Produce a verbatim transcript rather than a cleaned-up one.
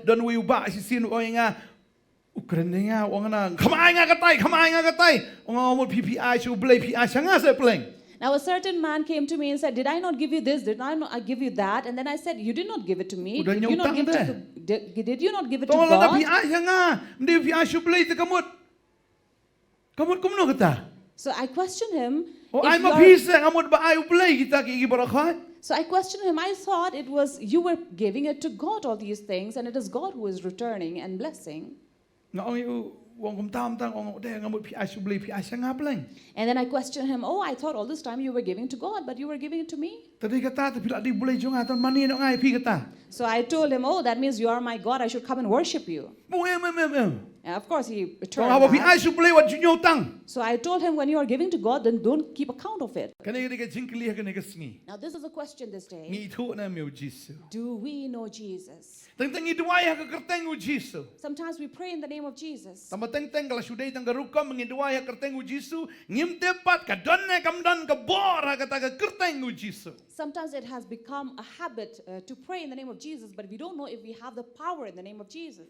Don uwei u bah shisien u ong ïa nga, u kren ïa nga, u ong na, kham ai nga katai, kham ai nga katai. U ong nga, mut phi phi ai sha U Blei, phi ai sha nga se pleng. Now a certain man came to me and said, "Did I not give you this? Did I not I give you that?" And then I said, "You did not give it to me. Udah Did you not nyautang give deh. it to did, did you not give it To to la da God?" phi ai sha nga, mdei phi ai sha U Blei te ka mut. Ka mut kumno kata? So I questioned him. O if ai ma you're- phi se, nga mut ba ai U Blei kita ki ki baroh khoit. So I questioned him. I thought it was you were giving it to God, all these things, and it is God who is returning and blessing. Nga ong ïa u, u ong kumta kumta, u ong de, nga mut phi ai sha U Blei, phi ai sha nga pleng. And then I questioned him, "Oh, I thought all this time you were giving to God, but you were giving it to me." Te dei kata te phi la dei U Blei jong nga, te mane noh nga ïa phi kata. So I told him, "Oh, that means you are my God. I should come and worship you." Mo em em em em. And of course, he To returned. haba phi back. ai sha U Blei wat ju nyautang. So I told him, "When you are giving to God, then don't keep account of it." Kane ka dei ka jingkylli ha kane ka sngi. Now, this is a question this day. Ngi ithuh ne em ïa u Jisu. Do we know Jesus? Teng teng ngi duwai ha ka kyrteng u Jisu. Sometimes we pray in the name of Jesus. Tang ba teng teng ka la shu dei tang ka rukom ngi duwai ha ka kyrteng u Jisu. Ngim tip pat ka don ne kam don ka bor ha kata ka kyrteng u Jisu. Sometimes it has become a habit uh, to pray in the name of Jesus, but we don't know if we have the power in the name of Jesus.